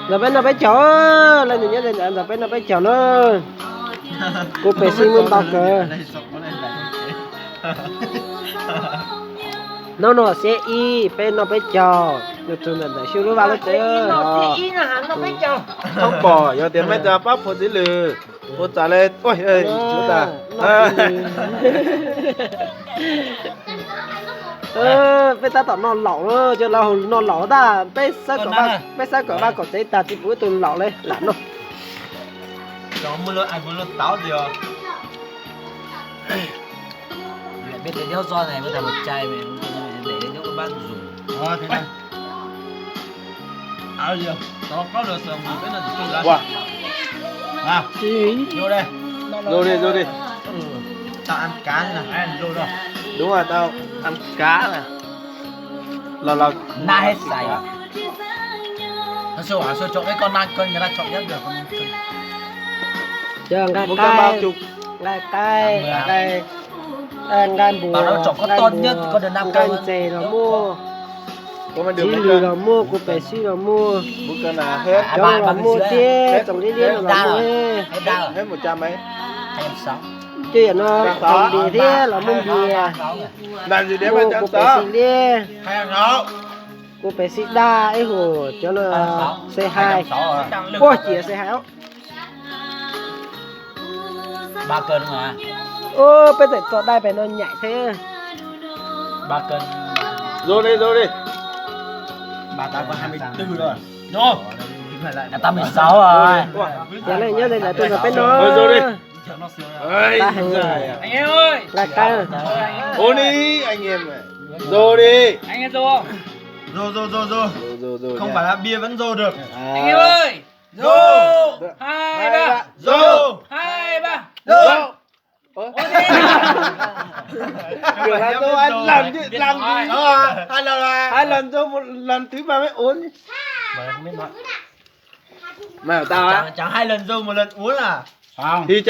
Ntxawm peb noj peb caug, leej twg nyob ntawm ntxawm peb noj peb caug na. Kuv pem xij muaj ntau kawg. Noj no xiab ib, peb noj peb caug, nws tug ntawm ntawm xyuj lub vaj lub tsev. Thoob pom yog tias mej tsa pab phua txiv lws, ua tsav le, tas. Peb tab tom noj laum, cov laus noj laum tag, peb xab kom vaj kom tsev tag tsis pum ib tug laum li lam noj. Tau ăn cá nè. Đúng rồi, tao ăn cá nè. Los los nag hết sảy. Nqaij qaib, nqaij qaib, nqaij npua, nqaij npua, nqaij ntses los muaj, txiv lws los muaj, kuv pem xib los muaj, cov los muaj thiab, txoom liab liab no los muaj. Tej yam no npias thiab los muaj npias, muaj kuv pem xib liab, kuv pem xib daj ib hum, cov no xib hais, puag ciav xib hais. Ub, peb tseem tso daj pem no nyaim thiab. Zoo li, zoo li. Tias leej nyob ntawm tus ntawm peb no. Nqaij qaib. Ua li, zoo li. Không phải là bia vẫn dâu được. Anh em ơi, dâu. Hai, ba. Dâu. Hai, ba. Dâu. Ủa, ủa, thế. Tưởng là dâu ăn lầm chứ, làm gì? Ờ, hai lần rồi. Hai lần dâu, một lần thứ ba mới uống. Mày bảo tao á? Chẳng, chẳng hai lần dâu một lần uống à? Không. Thì